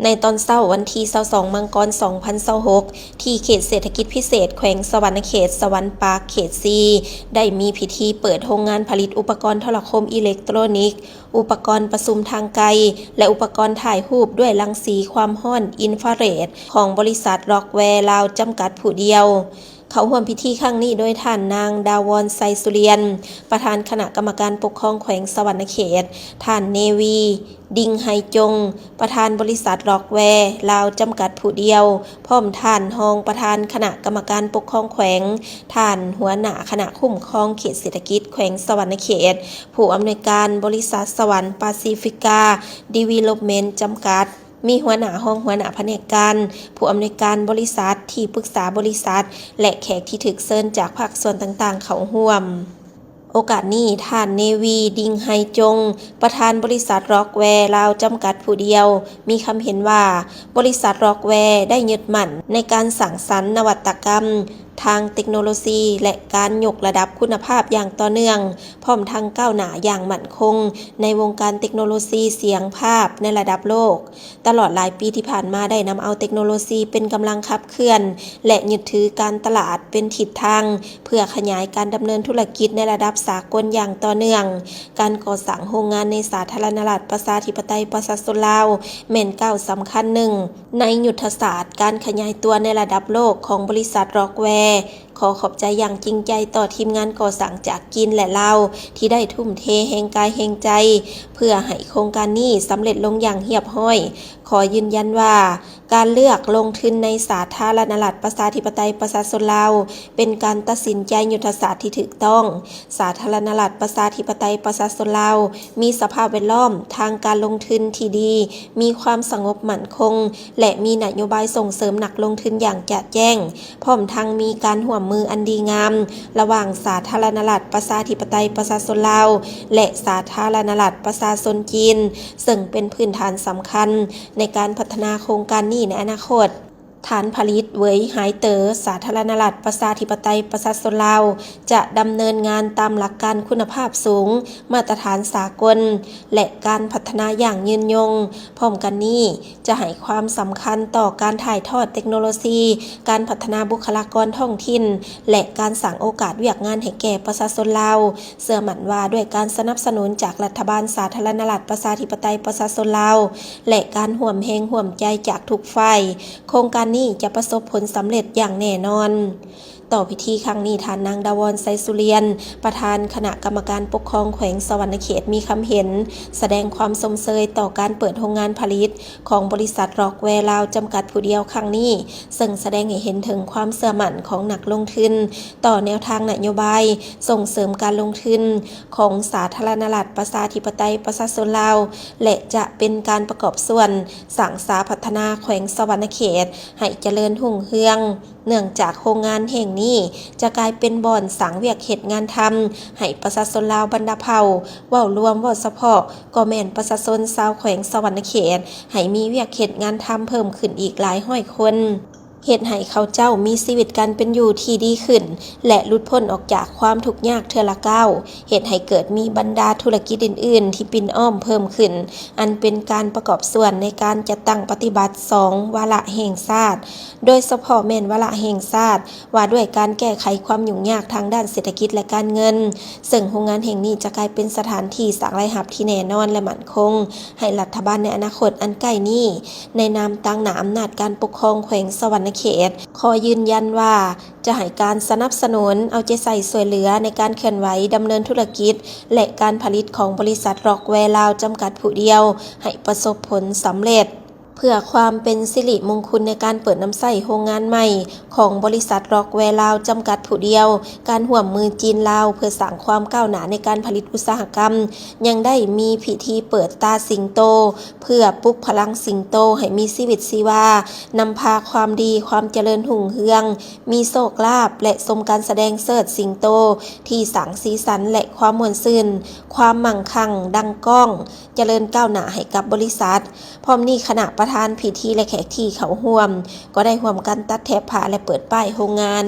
ໃນຕອນເຊົ້າວັນທີຊາວສອງ ມັງກອນ ສອງພັນຊາວຫົກ ທີ່ເຂດເສດຖະກິດພິເສດແຂວງສະຫວັນນະເຂດ ສະຫວັນປາກ ເຂດສີ່ ໄດ້ມີພິທີເປີດໂຮງງານຜະລິດອຸປະກອນໂທລະຄົມອີເລັກໂຕຣນິກ, ອຸປະກອນປະຊຸມທາງໄກ ແລະ ອຸປະກອນຖ່າຍຮູບດ້ວຍລັງສີຄວາມຮ້ອນອິນຟາເຣດ ຂອງບໍລິສັດ Rockware ລາວ ຈຳກັດຜູ້ດຽວ. ເຂົ້າຮ່ວມພິທີຄັ້ງນີ້ໂດຍທ່ານນາງ ດາວອນ ໄຊສຸລຽນ ປະທານຄະນະກຳມະການປົກຄອງແຂວງສະຫວັນນະເຂດ, ທ່ານ ເນວີ ດິງໄຮຈົງ ປະທານບໍລິສັດ Rockware ລາວ ຈຳກັດຜູ້ດຽວ, ພ້ອມທ່ານຮອງປະທານຄະນະກຳມະການປົກຄອງແຂວງ, ທ່ານຫົວໜ້າຄະນະຄຸ້ມຄອງເຂດເສດຖະກິດແຂວງສະຫວັນນະເຂດ, ຜູ້ອຳນວຍການບໍລິສັດ ສະຫວັນປາຊີຟິກາ ດີເວລອບເມັນ ຈຳກັດ, ມີຫົວໜ້າ, ຮອງຫົວໜ້າພະແນກການ, ຜູ້ອຳນວຍການບໍລິສັດ, ທີ່ປຶກສາບໍລິສັດ ແລະ ແຂກທີ່ຖືກເຊີນຈາກພາກສ່ວນຕ່າງໆເຂົ້າຮ່ວມ. ໂອກາດນີ້, ທ່ານ ເນວີ ດິງໄຮຈົງ ປະທານບໍລິສັດ Rockware ລາວ ຈຳກັດຜູ້ດຽວ ມີຄຳເຫັນວ່າ ບໍລິສັດ Rockware ໄດ້ຍຶດໝັ້ນໃນການສ້າງສັນນະວັດຕະກຳທາງເຕັກໂນໂລຊີ ແລະ ການຍົກລະດັບຄຸນນະພາບຢ່າງຕໍ່ເນື່ອງ, ພ້ອມທັງກ້າວໜ້າຢ່າງໝັ້ນຄົງໃນວົງການເຕັກໂນໂລຊີສຽງພາບໃນລະດັບໂລກ. ຕະຫຼອດຫຼາຍປີທີ່ຜ່ານມາ ໄດ້ນຳເອົາເຕັກໂນໂລຊີເປັນກຳລັງຂັບເຄື່ອນ ແລະ ຍຶດຖືການຕະຫຼາດເປັນທິດທາງ ເພື່ອຂະຫຍາຍການດຳເນີນທຸລະກິດໃນລະດັບສາກົນຢ່າງຕໍ່ເນື່ອງ. ການກໍ່ສ້າງໂຮງງານໃນສາທາລະນະລັດປະຊາທິປະໄຕປະຊາຊົນລາວ ແມ່ນກ້າວສຳຄັນໜຶ່ງໃນຍຸດທະສາດການຂະຫຍາຍຕົວໃນລະດັບໂລກຂອງບໍລິສັດ Rockware. ຂໍຂອບໃຈຢ່າງຈິງໃຈຕໍ່ທີມງານກໍ່ສ້າງຈາກຈີນ ແລະ ລາວ ທີ່ໄດ້ທຸ່ມເທແຮງກາຍແຮງໃຈ ເພື່ອໃຫ້ໂຄງການນີ້ສຳເລັດລົງຢ່າງຮຽບຮ້ອຍ. ຂໍຢືນຢັນວ່າ ການເລືອກລົງທຶນໃນສາທາລະນະລັດປະຊາທິປະໄຕປະຊາຊົນລາວ ເປັນການຕັດສິນໃຈຍຸດທະສາດທີ່ຖືກຕ້ອງ. ສາທາລະນະລັດປະຊາທິປະໄຕປະຊາຊົນລາວ ມີສະພາບແວດລ້ອມທາງການລົງທຶນທີ່ດີ, ມີຄວາມສະຫງົບໝັ້ນຄົງ ແລະ ມີນະໂຍບາຍສົ່ງເສີມນັກລົງທຶນຢ່າງຈະແຈ້ງ, ພ້ອມທັງມີການຮ່ວມມືອັນດີງາມລະຫວ່າງສາທາລະນະລັດປະຊາທິປະໄຕປະຊາຊົນລາວ ແລະ ສາທາລະນະລັດປະຊາຊົນຈີນ, ເຊິ່ງເປັນພື້ນຖານສຳຄັນໃນການພັດທະນາໂຄງການນີ້ໃນອະນາຄົດ. ທ່ານ ຜະລິດ ເຫວີຍ ຫາຍເຕີ ສາທາລະນະລັດປະຊາທິປະໄຕປະຊາຊົນລາວ ຈະດຳເນີນງານຕາມຫຼັກການຄຸນນະພາບສູງ, ມາດຕະຖານສາກົນ ແລະ ການພັດທະນາຢ່າງຍືນຍົງ. ພ້ອມກັນນີ້, ຈະໃຫ້ຄວາມສຳຄັນຕໍ່ການຖ່າຍທອດເຕັກໂນໂລຊີ, ການພັດທະນາບຸກຄະລາກອນທ້ອງຖິ່ນ ແລະ ການສ້າງໂອກາດວຽກງານໃຫ້ແກ່ປະຊາຊົນລາວ. ເຊື່ອໝັ້ນວ່າດ້ວຍການສະໜັບສະໜູນຈາກລັດຖະບານສາທາລະນະລັດປະຊາທິປະໄຕປະຊາຊົນລາວ ແລະ ການຮ່ວມແຮງຮ່ວມໃຈຈາກທຸກຝ່າຍ, ໂຄງການນີ້ຈະປະສົບຜົນສຳເລັດຢ່າງແນ່ນອນ. ຕໍ່ພິທີຄັ້ງນີ້, ທ່ານນາງ ດາວອນ ໄຊສຸລຽນ ປະທານຄະນະກຳມະການປົກຄອງແຂວງສະຫວັນນະເຂດ ມີຄຳເຫັນສະແດງຄວາມຊົມເຊີຍຕໍ່ການເປີດໂຮງງານຜະລິດຂອງບໍລິສັດ Rockware ລາວ ຈຳກັດຜູ້ດຽວຄັ້ງນີ້, ເຊິ່ງສະແດງໃຫ້ເຫັນເຖິງຄວາມເຊື່ອໝັ້ນຂອງນັກລົງທຶນຕໍ່ແນວທາງນະໂຍບາຍສົ່ງເສີມການລົງທຶນຂອງສາທາລະນະລັດປະຊາທິປະໄຕປະຊາຊົນລາວ ແລະ ຈະເປັນການປະກອບສ່ວນສ້າງສາພັດທະນາແຂວງສະຫວັນນະເຂດໃຫ້ຈະເລີນຮຸ່ງເຮືອງ. ເນື່ອງຈາກໂຮງງານແຫ່ງນີ້ຈະກາຍເປັນບ່ອນສ້າງວຽກເຮັດງານທຳໃຫ້ປະຊາຊົນລາວບັນດາເຜົ່າ, ເວົ້າລວມ, ເວົ້າສະເພາະກໍແມ່ນປະຊາຊົນຊາວແຂວງສະຫວັນນະເຂດ ໃຫ້ມີວຽກເຮັດງານທຳເພີ່ມຂຶ້ນອີກຫຼາຍຮ້ອຍຄົນ, ເຮັດໃຫ້ເຂົາເຈົ້າມີຊີວິດການເປັນຢູ່ທີ່ດີຂຶ້ນ ແລະ ຫຼຸດພົ້ນອອກຈາກຄວາມທຸກຍາກເທື່ອລະກ້າວ, ເຮັດໃຫ້ເກີດມີບັນດາທຸລະກິດອື່ນໆທີ່ປິ່ນອ້ອມເພີ່ມຂຶ້ນ, ອັນເປັນການປະກອບສ່ວນໃນການຈັດຕັ້ງປະຕິບັດສອງວາລະແຫ່ງຊາດ, ໂດຍສະເພາະແມ່ນວາລະແຫ່ງຊາດ ວ່າດ້ວຍການແກ້ໄຂຄວາມຫຍຸ້ງຍາກທາງດ້ານເສດຖະກິດ ແລະ ການເງິນ, ເຊິ່ງໂຮງງານແຫ່ງນີ້ຈະກາຍເປັນສະຖານທີ່ສ້າງລາຍຮັບທີ່ແນ່ນອນ ແລະ ໝັ້ນຄົງໃຫ້ລັດຖະບານໃນອະນາຄົດອັນໃກ້ນີ້. ໃນນາມຕາງໜ້າອຳນາດການປົກຄອງແຂວງສະຫວັນນະເຂດ, ຂໍຢືນຢັນວ່າຈະໃຫ້ການສະໜັບສະໜູນ, ເອົາໃຈໃສ່ຊ່ວຍເຫຼືອໃນການເຄື່ອນໄຫວດຳເນີນທຸລະກິດ ແລະ ການຜະລິດຂອງບໍລິສັດ Rockware ລາວ ຈຳກັດຜູ້ດຽວ ໃຫ້ປະສົບຜົນສຳເລັດ. ເພື່ອຄວາມເປັນສິລິມົງຄຸນໃນການເປີດນຳໃຊ້ໂຮງງານໃໝ່ຂອງບໍລິສັດ Rockware ລາວ ຈຳກັດຜູ້ດຽວ, ການຮ່ວມມືຈີນ-ລາວ ເພື່ອສ້າງຄວາມກ້າວໜ້າໃນການຜະລິດອຸດສາຫະກຳ ຍັງໄດ້ມີພິທີເປີດຕາສິງໂຕ ເພື່ອປຸກພະລັງສິງໂຕໃຫ້ມີຊີວິດຊີວາ, ນຳພາຄວາມດີ, ຄວາມຈະເລີນຮຸ່ງເຮືອງ, ມີໂຊກລາບ ແລະ ຊົມການສະແດງເຊີດສິງໂຕທີ່ສ້າງສີສັນ ແລະ ຄວາມມ່ວນຊື່ນ, ຄວາມມັ່ງຄັ່ງ, ດັງກ້ອງ, ຈະເລີນກ້າວໜ້າໃຫ້ກັບບໍລິສັດ. ພ້ອມນີ້ຄະນະປະທານພິທີ ແລະ ແຂກທີ່ເຂົ້າຮ່ວມ ກໍໄດ້ຮ່ວມກັນຕັດແຖບຜ້າ ແລະ ເປີດປ້າຍໂຮງງານ.